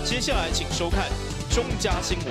接下來請收看中嘉新聞。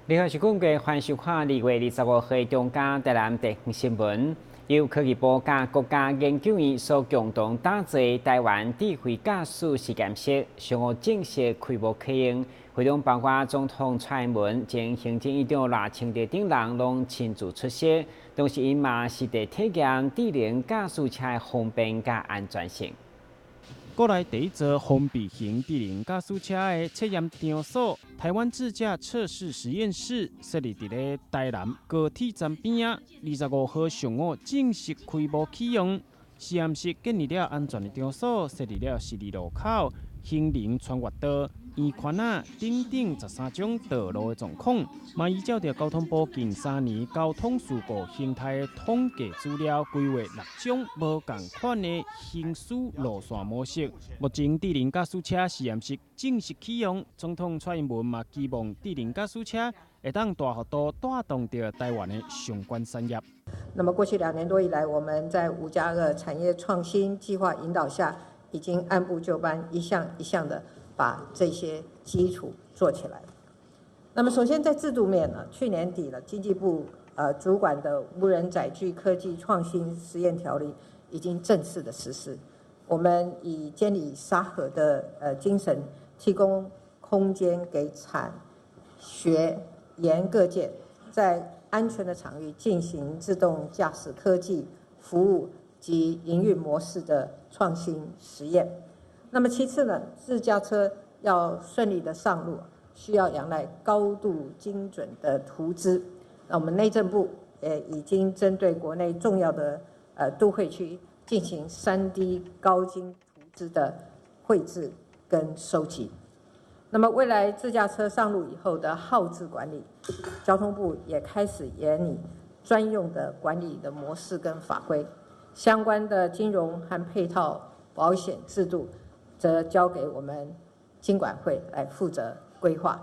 你好，是根據歡迎收看2月25號中嘉台南地方新聞。由科技部佮國家研究院所共同打造台灣智慧駕駛實驗室，上午正式開幕啟用。會中包括總統蔡英文、前行政院長賴清德等人攏親自出席，同時𪜶嘛實地體驗智能駕駛車的方便佮安全性。國內第一座封閉型智能駕駛車的測驗場所——台灣自駕測試實驗室，設立佇咧台南高鐵站邊仔。25號上午正式開幕啟用。實驗室建立了安全的場所，設立了十字路口、行人穿越道、圓圈仔等等13種道路的狀況，嘛依照著交通部近3年交通事故形態的統計資料，規劃六種無仝款的行駛路線模式。目前智能駕駛車實驗室正式啟用，總統蔡英文嘛期望智能駕駛車會當大幅度帶動著台灣的相關產業。那麼過去2年多以來，我們在5+2產業創新計劃引導下，已經按部就班，一項一項的把這些基礎做起來。那麼首先在制度面呢，去年底了，經濟部主管的無人載具科技創新實驗條例已經正式的實施。我們以監理沙盒的精神，提供空間給產學研各界在安全的場域進行自動駕駛科技服務及營運模式的創新實驗。那麼其次呢，自駕車要順利的上路，需要仰賴高度精準的圖資。那我們內政部也已經針對國內重要的都會區進行3D 高精圖資的繪製跟收集。那麼未來自駕車上路以後的號誌管理，交通部也開始研擬專用的管理的模式跟法規，相關的金融和配套保險制度，則交給我們金管會來負責規劃。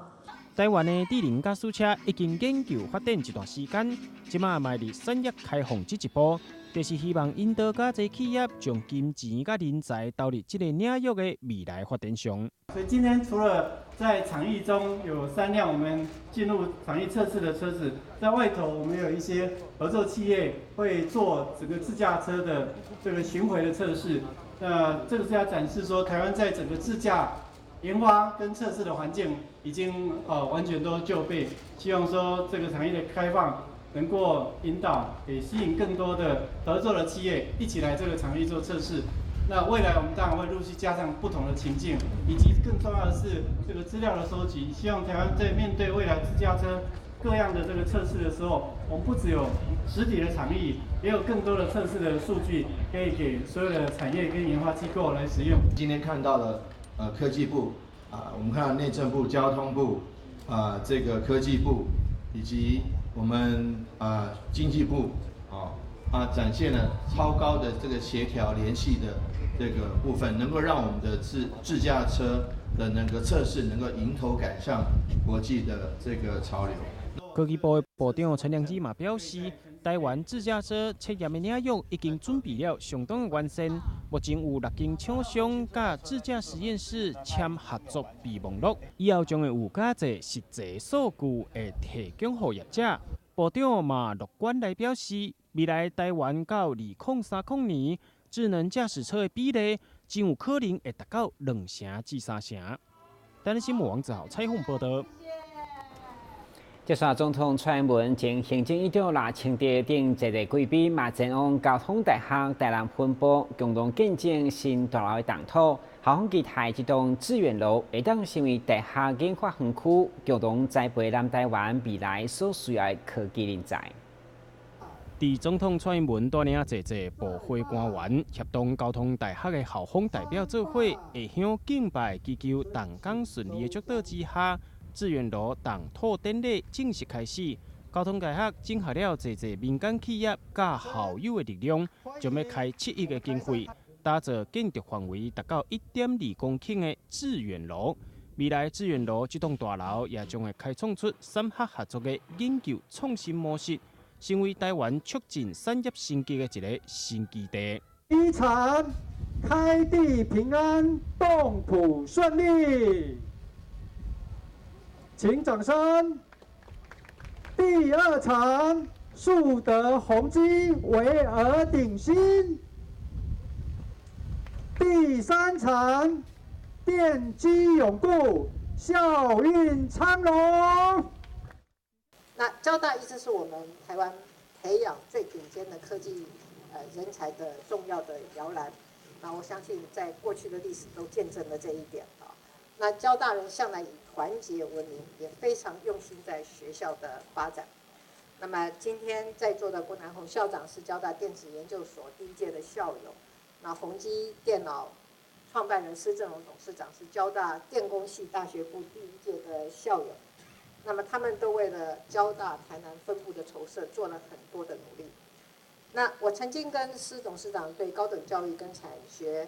台灣的智能駕駛車已經研究發展一段時間，這馬邁入產業開放這一步，就是希望引導較濟企業將金錢佮人才投入這個領域的未來發展上。所以今天除了在場域中有三輛我們進入場域測試的車子，在外頭我們有一些合作企業會做整個自駕車的這個巡迴的測試。那這個是要展示說，台灣在整個自駕研發跟測試的環境已經完全都就備，希望說這個產業的開放能夠引導，也吸引更多的合作的企業一起來這個場域做測試。那未來我們當然會陸續加上不同的情境，以及更重要的是這個資料的收集。希望台灣在面對未來自駕車各樣的這個測試的時候，我們不只有實體的場域，也有更多的測試的數據可以給所有的產業跟研發機構來使用。今天看到了，科技部啊，我們看到內政部、交通部啊，這個科技部以及我們啊經濟部啊，展現了超高的這個協調聯繫的這個部分，能夠讓我們的自駕車的那個測試能夠迎頭趕上國際的這個潮流。科技部的部長陳良基嘛表示，台灣自駕車測驗的領域已經準備了相當的完善，目前有六間廠商佮自駕實驗室簽合作備忘錄，以後將會有較濟實際數據會提供予業者。部長嘛樂觀來表示，未來台灣到2030年，智能駕駛車的比例真有可能會達到2成至3成。台視新聞王子豪採訪報道。接續總統蔡英文、前行政院長賴清德等坐佇貴賓，嘛前往交通大學台南分部，共同見證新大樓的動土。校方期待這棟致遠樓會當成為大學研發園區，共同栽培南台灣未來所需要的科技人才。佇總統蔡英文帶領濟濟部會官員協同交通大學的校方代表做伙，下香敬拜，祈求動工順利的祝禱之下，致遠樓動土典禮正式開始。交通大學整合了濟濟民間企業佮校友的力量，將欲開7億的經費，打造建築範圍達到1.2公頃的致遠樓。未來致遠樓這棟大樓也將會開創出產學合作的研究創新模式，成為台灣促進產業升級的一个新基地。一層開地平安，動土順利，請掌聲。第二層樹德宏基，維爾鼎新。第三層奠基永固，校運昌隆。那交大一直是我們台灣培養最頂尖的科技人才的重要的搖籃。那我相信在過去的歷史都見證了這一點啊。那交大人向來以團結聞名，也非常用心在學校的發展。那麼今天在座的郭南宏校長是交大電子研究所第一屆的校友，那宏碁電腦創辦人施振榮董事長是交大電工系大學部第一屆的校友。那麼他們都為了交大台南分部的籌設做了很多的努力。那我曾經跟施董事長對高等教育跟產學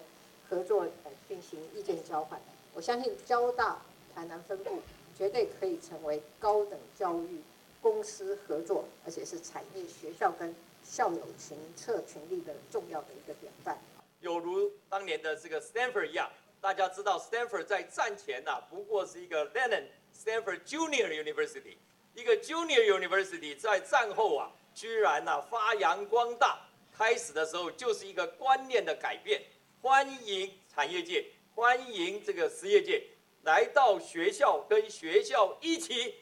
合作進行意見交換。我相信交大台南分部絕對可以成為高等教育公私合作，而且是產業學校跟校友群策群力的重要的一個典範。有如當年的這個 Stanford 一樣，大家知道 Stanford 在戰前啊，不過是一個 Leland Stanford Junior University，一個 Junior University 在戰後啊，居然啊發揚光大。開始的時候就是一個觀念的改變，歡迎產業界，歡迎這個實業界來到學校，跟學校一起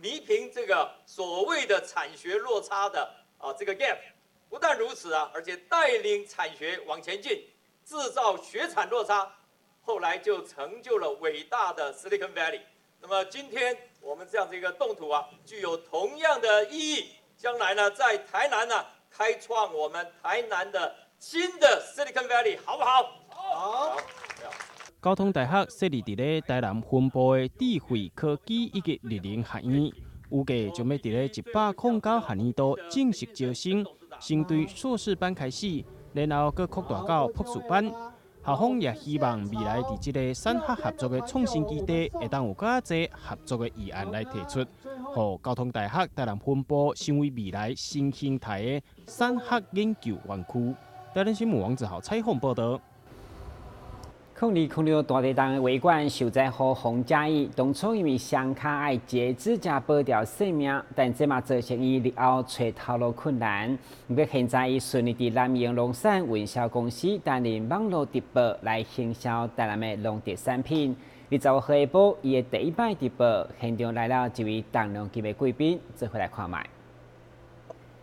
彌平這個所謂的產學落差的啊這個 gap。不但如此啊，而且帶領產學往前進，製造學產落差，後來就成就了偉大的 Silicon Valley。那麼今天我們這樣子一個動土啊，具有同樣的意義。將來呢，在台南呢，開創我們台南的新的 Silicon Valley，好不好？好。交通大學設立佇咧台南分部的智慧科技以及綠能學院，預計將欲佇咧109學年度正式招生，先對碩士班開始，然後閣擴大到博士班。校方也希望未來佇這個產學合作的創新基地，會當有較濟合作的議案來提出，予交通大學台南分部成為未來新形態的產學研究園區。台南新聞王子豪採訪報導。2006大地震的維管受災戶洪嘉義，當初因為雙跤愛截肢才保掉性命，但這嘛造成伊日後揣頭路困難。毋過現在伊順利佇南榮農產運銷公司擔任網路直播來行銷台南的農特產品。25號下晡，伊的第一擺直播，現場來了一位重量級的貴賓，做伙來看覓。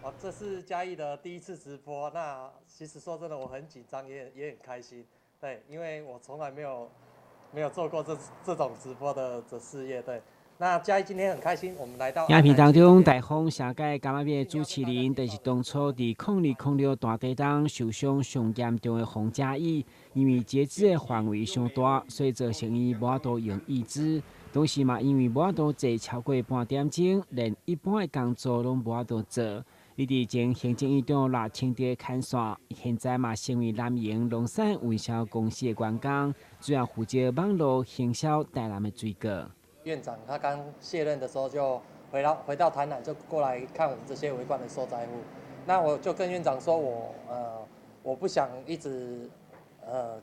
哦，這是嘉義的第一次直播，那其實說真的，我很緊張，也很開心。對，因為我從來沒有做過這種直播的事業。對，那嘉義今天很開心，我們來到影片當中，大風社界柑仔蜜的主持人，就是當初佇2006大地震受傷上嚴重的洪嘉義，因為截肢的範圍傷大，所以造成伊無法度用義肢。同時嘛，因為無法度坐超過半點鐘，連一般的工作攏無法度做。伊佇前行政院長賴清德牽線，現在嘛成為南榮農產運銷公司的員工，主要負責網路行銷台南的水果。院長他剛卸任的時候就回到台南，就過來看我們這些維管的受災戶。那我就跟院長說我不想一直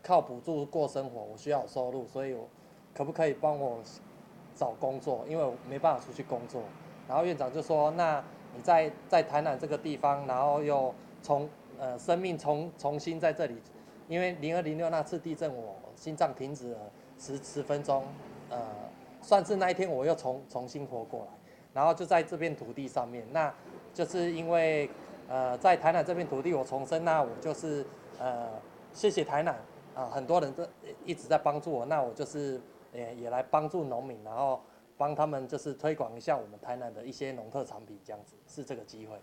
靠補助過生活，我需要有收入，所以我可不可以幫我找工作？因為我沒辦法出去工作。然後院長就說那你在台南這個地方，然後又從生命重新在這裡，因為0206那次地震，我心臟停止了10分鐘，算是那一天我又重新活過來，然後就在這片土地上面，那就是因為在台南這片土地我重生，那我就是謝謝台南啊，很多人都一直在幫助我，那我就是也來幫助農民，然後幫他們就是推廣一下我們台南的一些農特產品，這樣子是這個機會。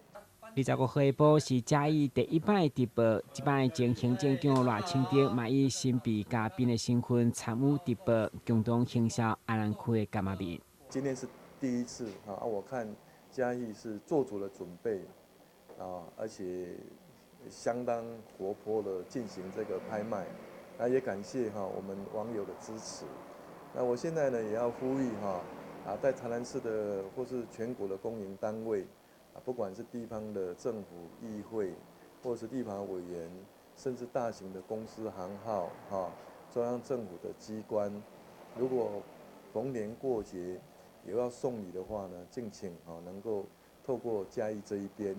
25號下晡是嘉義第一擺直播，這擺前行政長賴清德嘛以神秘嘉賓的身份參與直播，共同行銷安南區的柑仔蜜。今天是第一次啊，我看嘉義是做足了準備啊，而且相當活潑的進行這個拍賣，那也感謝哈我們網友的支持。那我現在呢也要呼籲哈啊，在台南市的或是全國的公營單位啊，不管是地方的政府、議會，或是立法委員，甚至大型的公司行號哈，中央政府的機關，如果逢年過節有要送禮的話呢，敬請啊能夠透過嘉義這一邊，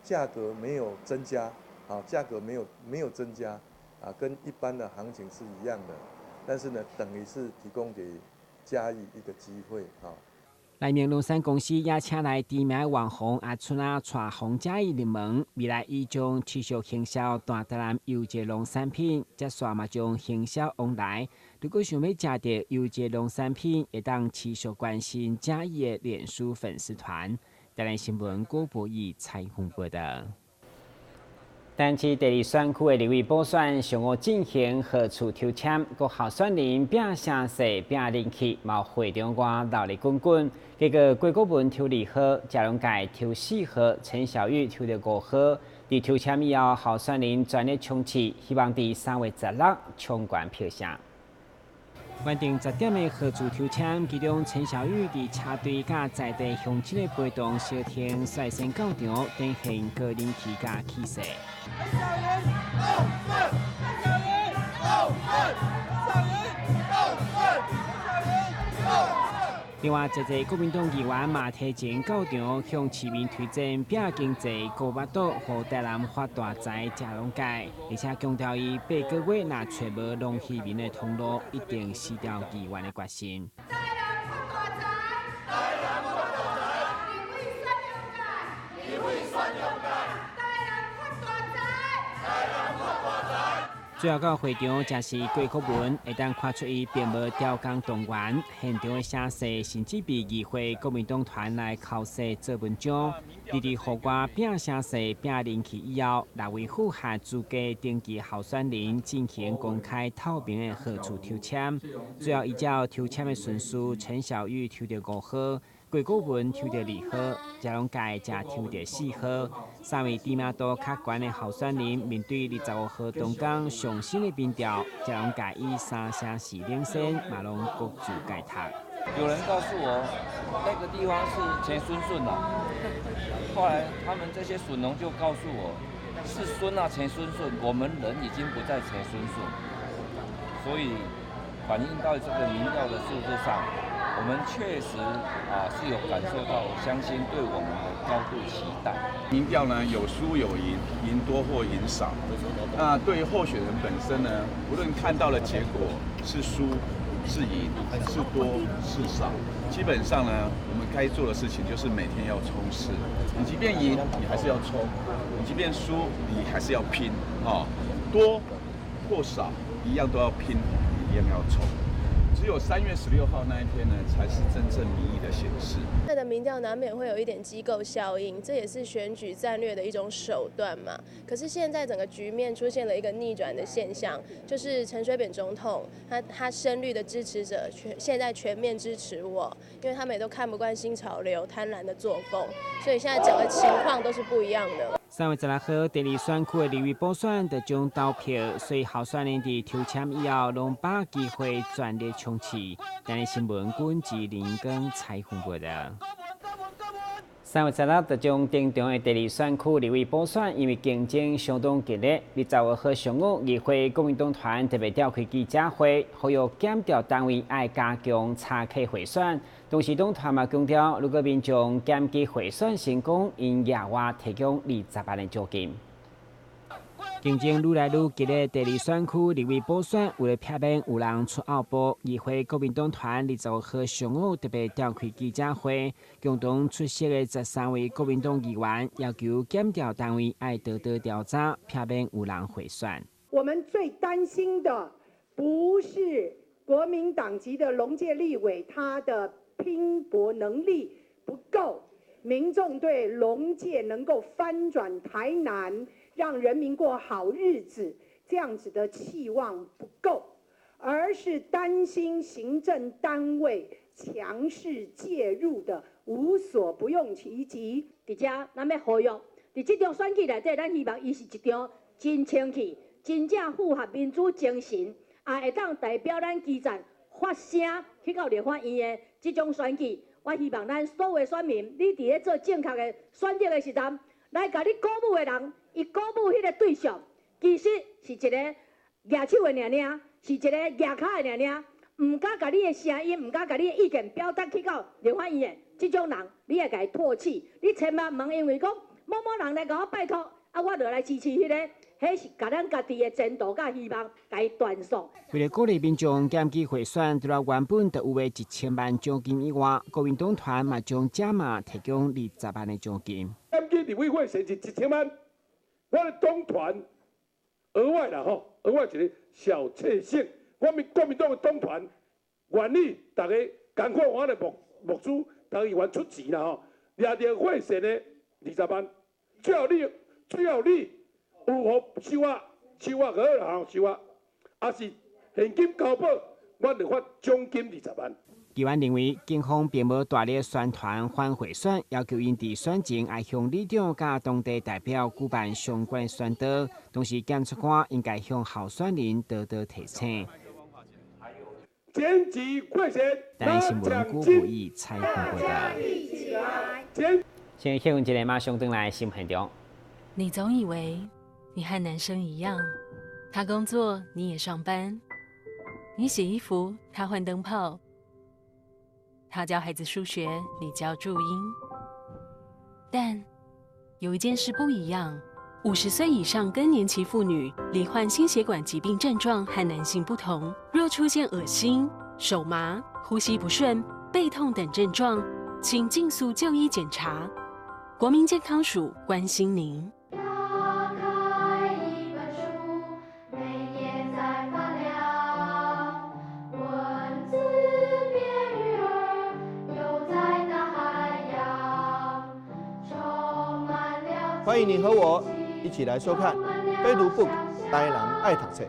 價格沒有增加。啊，價格沒有增加，啊，跟一般的行情是一樣的，但是呢，等於是提供給嘉義一個機會啊。內明農產公司也請來知名網紅阿春仔帶風嘉義入門，未來伊將持續行銷大台南優質農產品，接續嘛將行銷往來。如果想欲食著優質農產品，會當持續關心嘉義的臉書粉絲團。台南新聞郭博義採訪報道。台南市第二選區的立委補選上午進行號數抽籤，各候選人拼聲勢、拼人氣，嘛會場外熱鬧滾滾。結果郭國文抽二號，謝龍介抽四號，陳小玉抽著五號。佇抽籤以後，候選人全力衝刺，希望佇3月16衝關票勝。原定10點的號數抽籤，其中陳小玉佇車隊佮在地鄉親的陪同，相挺率先到場，展現高人氣佮氣勢。小雲，小雲，小雲，另外，這個國民黨議員嘛提前到場，向市民推薦拼經濟、顧腹肚，予台南發大財、食龍界，而且強調伊8個月若揣無農漁民的通路，一定死掉議員的決心。台南發大財，台南發大財，立委選兩屆，立委選兩屆，台南發大財，台南發大財。最後到會場，正是郭國文，會當看出伊並無刁工動員，現場的聲勢甚至比議會國民黨團來口勢做文章。佇佇戶外拼聲勢、拼人氣以後，六位符合資格登記候選人進行公開透明的號數抽籤。最後依照抽籤的順序，陳小玉抽著五號，郭國文抽著二號，謝龍介則抽著四號。三位知名度較懸的候選人面對25號東港上新的民調，謝龍介以3成4領先，嘛攏各自解讀。有人告訴我，那個地方是陳孫順啊。後來他們這些筍農就告訴我，是孫啊陳孫順，我們人已經不在陳孫順，所以反映到這個民調的數字上，我們確實啊是有感受到鄉親對我們的高度期待。民調呢有輸有贏，贏多或贏少。那對於候選人本身呢，無論看到的結果是輸是贏，是多是少，基本上呢，我們該做的事情就是每天要衝刺。你即便贏，你還是要衝；你即便輸，你還是要拼。啊，多或少，一樣都要拼，一樣要衝。只有3月16號那一天呢，才是真正民意的顯示。現在的民調難免會有一點機構效應，這也是選舉戰略的一種手段嘛。可是現在整個局面出現了一個逆轉的現象，就是陳水扁總統他深綠的支持者現在全面支持我，因為他們也都看不慣新潮流貪婪的作風，所以現在整個情況都是不一樣的。3月16號，第二選區的立委補選就將投票，所以候選人佇抽籤以後，攏把握機會全力衝刺。台視新聞軍志林根採訪報道。3月16就將登場的第二選區立委補選，因為競爭相當激烈，25號上午，議會國民黨團特別召開記者會，呼籲檢調單位愛加強查客賄選。同時，黨團嘛強調，如果民眾檢舉賄選成功，𪜶額外提供20萬的獎金。競爭愈來愈激烈，第二選區立委補選，為了避免有人出後步，議會國民黨團25號上午特別召開記者會，共同出席的13位國民黨議員要求檢調單位愛多多調查，避免有人賄選。我們最擔心的不是國民黨籍的農界立委，他的拼搏能力不夠，民眾對農界能夠翻轉台南，讓人民過好日子，這樣子的期望不夠，而是擔心行政單位強勢介入的無所不用其極。佇遮，咱欲呼籲，佇佇這場選舉內底，咱希望伊是一場真清氣、真正符合民主精神，也會當代表咱基層發聲去到立法院的這種選舉。我希望咱所有選民，你佇咧做正確的選擇的時陣，來共你鼓舞的人，伊鼓舞彼個對象，其實是一個舉手的爾爾，是一個舉跤的爾爾，毋敢共你的聲音，毋敢共你的意見表達去到立法院的這種人，你愛共伊唾棄。你千萬毋通因為講某某人來共我拜託，啊，我就來支持彼個，彼是共咱家己的前途佮希望共伊斷送。為了鼓勵民眾檢舉賄選，除了原本就有的1000萬獎金以外，國民黨團嘛將加碼提供20萬的獎金。檢舉立委賄選是1000萬，我的黨團額外啦吼，額外一個小確幸，我們國民黨的黨團願意大家艱苦我的牧師，大家願出錢啦吼，掠著賄選的20萬，最後你有予收啊，收啊，好啦吼，收啊，抑是現金交保，阮就發獎金20萬。議員認為，警方並無大力宣傳反賄選，要求𪜶佇選前愛向里長佮當地代表舉辦相關宣導，同時檢察官應該向候選人多多提醒。檢舉賄選，台南新聞古會議採訪報導。先新聞一個，馬上轉來新聞現場。你總以為你和男生一樣，他工作你也上班，你洗衣服他換燈泡，他教孩子數學你教注音。但有一件事不一樣：50歲以上更年期婦女罹患心血管疾病症狀和男性不同，若出現噁心、手麻、呼吸不順、背痛等症狀，請盡速就醫檢查。國民健康署關心您。打開一本書，每頁在發亮，文字變魚兒，游在大海洋，充滿了。歡迎你和我一起來收看《非讀 book 台南愛讀冊》。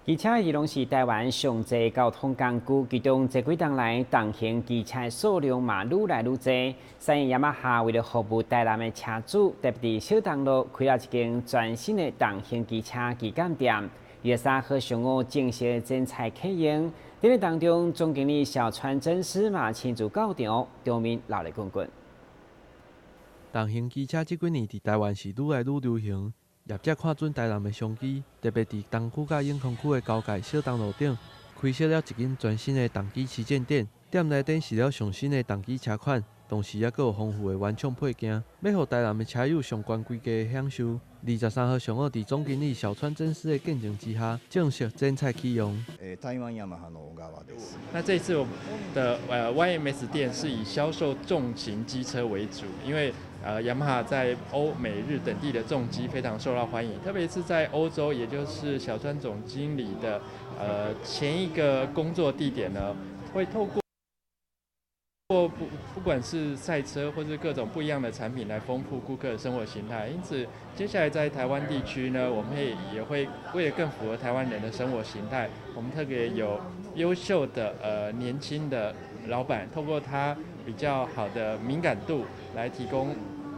機車伊攏是台灣上濟交通工具，其中這幾冬來重型機車數量嘛愈來愈濟。三菱雅馬哈為了服務台南的車主，特別佇小東路開了一間全新的重型機車旗艦店。23號上午正式剪彩啟用，典禮當中，總經理小川真司嘛親自到場，場面熱鬧滾滾。重型機車這幾年佇台灣是愈來愈流行。業者看準台南的商機，特別佇東區佮永康區的交界小東路頂，開設了一間全新的重機旗艦店。店內展示了上新的重機車款，同時猶閣有豐富的原廠配件，欲予台南的車友上懸規格的享受。23號上午，佇總經理小川真司的見證之下，正式剪彩啟用。台灣雅馬哈の小川です。那這次我們的YMS 店是以銷售重型機車為主，因為雅馬哈在歐美日等地的重機非常受到歡迎，特別是在歐洲，也就是小川總經理的前一個工作地點呢，會透過不管是賽車或是各種不一樣的產品來豐富顧客的生活形態。因此，接下來在台灣地區呢，我們會也會為了更符合台灣人的生活形態，我們特別有優秀的年輕的老闆，透過他比較好的敏感度來提供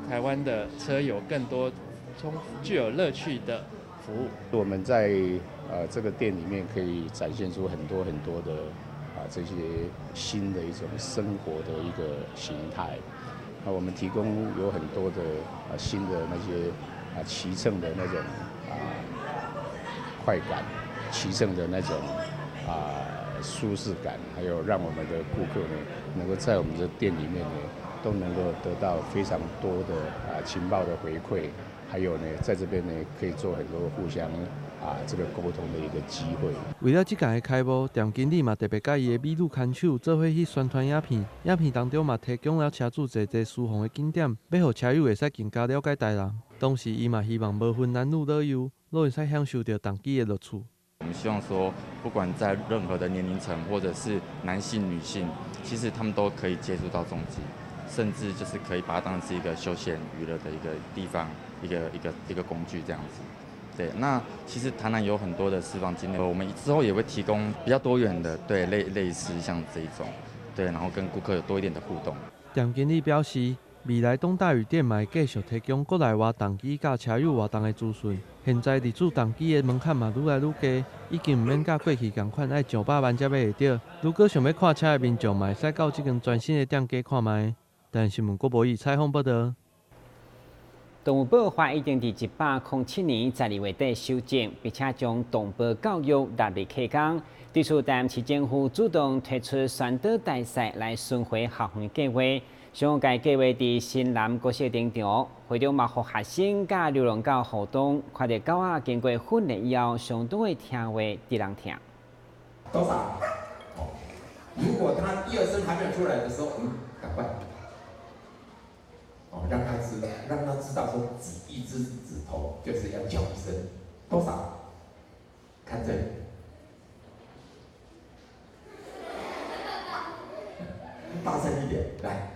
台灣的車友更多充具有樂趣的服務。我們在這個店裡面可以展現出很多很多的這些新的一種生活的一個形態。那我們提供有很多的新的那些騎乘的那種快感，騎乘的那種舒適感，還有讓我們的顧客呢能夠在我們的店裡面呢都能夠得到非常多的情報的回饋，還有呢在這邊呢可以做很多互相這個溝通的一個機會。為了這屆的開幕，店經理嘛特別佮伊的美女牽手做伙去宣傳影片，影片當中嘛提供了車主濟濟舒服的景點，欲予車友會使更加了解台南。同時，伊嘛希望無分男女老幼，攏會使享受著重機的樂趣。我們希望說，不管在任何的年齡層，或者是男性、女性，其實他們都可以接觸到重機。甚至就是可以把它当成是一个休闲娱乐的一个地方，一个工具这样子。对，那其实台南有很多的私房景点，我们之后也会提供比较多元的，对，类似像这一种，对，然后跟顾客有多一点的互动。店经理表示，未來東大嶼店嘛會繼續提供國內外重機佮車友活動的資訊。現在入駐重機的門檻嘛愈來愈低，已經毋免佮過去仝款愛上百萬才買會著。如果想欲看車的民眾，嘛會使到這間全新的店家看覓。台視新聞郭博義採訪報導。動物保法已經佇107年12月底修正，並且將動保教育納入課綱。對此，台南市政府主動推出宣導大賽來巡迴校園計劃。上屆計劃佇新南國小登場，會長嘛予學生佮流浪狗互動，看著狗仔經過訓練以後，相當會聽話，得人疼。多少？如果他第二聲還沒有出來的時候，趕快。讓他知，讓他知道說指一隻指頭就是要叫一聲，多少？看這裡，大聲一點，來。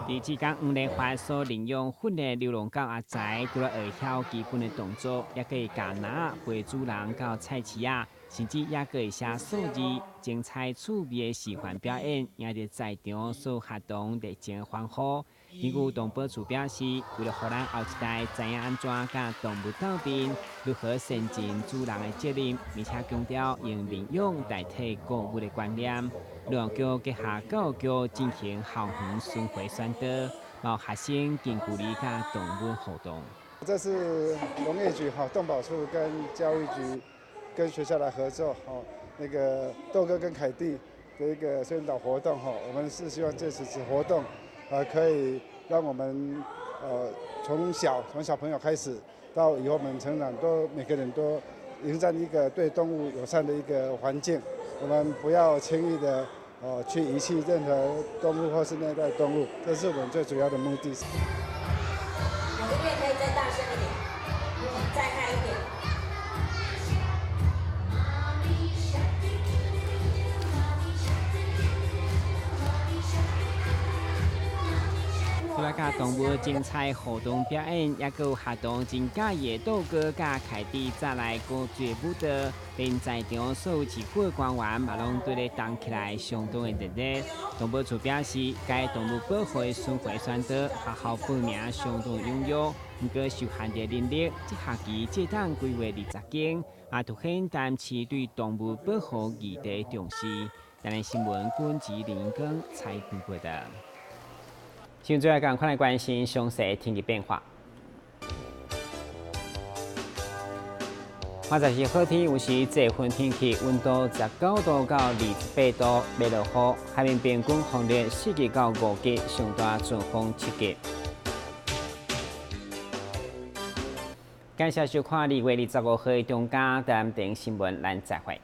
佇浙江黃麗華所領養訓練流浪狗阿仔，除了會曉基本的動作，也可以教拿陪主人到菜市仔，甚至也可以寫數字，精彩趣味的示範表演，贏得在場所有學童熱情歡呼。根據動保處表示，為了予咱後一代知影按怎佮動物鬥陣，如何善盡主人的責任，而且強調用領養代替購物的觀念。農業局結合教育局進行校園巡迴宣導，包學生近距離佮動物互動。這是農業局哈動保處跟教育局跟學校來合作哈，那個豆哥跟凱蒂的一個宣導活動哈，我們是希望這次活動，可以讓我們從小從小朋友開始，到以後我們成長，都每個人都營造一個對動物友善的一個環境。我們不要輕易的去遺棄任何動物或是虐待動物，這是我們最主要的目的。音樂可以再大聲一點，再嗨一點。除了佮動物精彩互動表演，也閣有學童真佮意的豆哥佮凱蒂再來古錐舞蹈，連在場所有市府的官員嘛攏對咧動起來，相當的熱烈。動保處表示，該動物保護的巡迴宣導，學校報名相當踴躍，毋過受限制人力，這學期只當規劃20間，也凸顯台南市對動物保護議題重視。台南新聞軍吉林光採訪報導。現在趕快來關心詳細天氣變化。明仔是好天，有時濟雲天氣，溫度19度到28度，袂落雨。海面平均風力4級到5級，上大陣風7級。感謝收看2月25號的中嘉台南新聞，咱再會。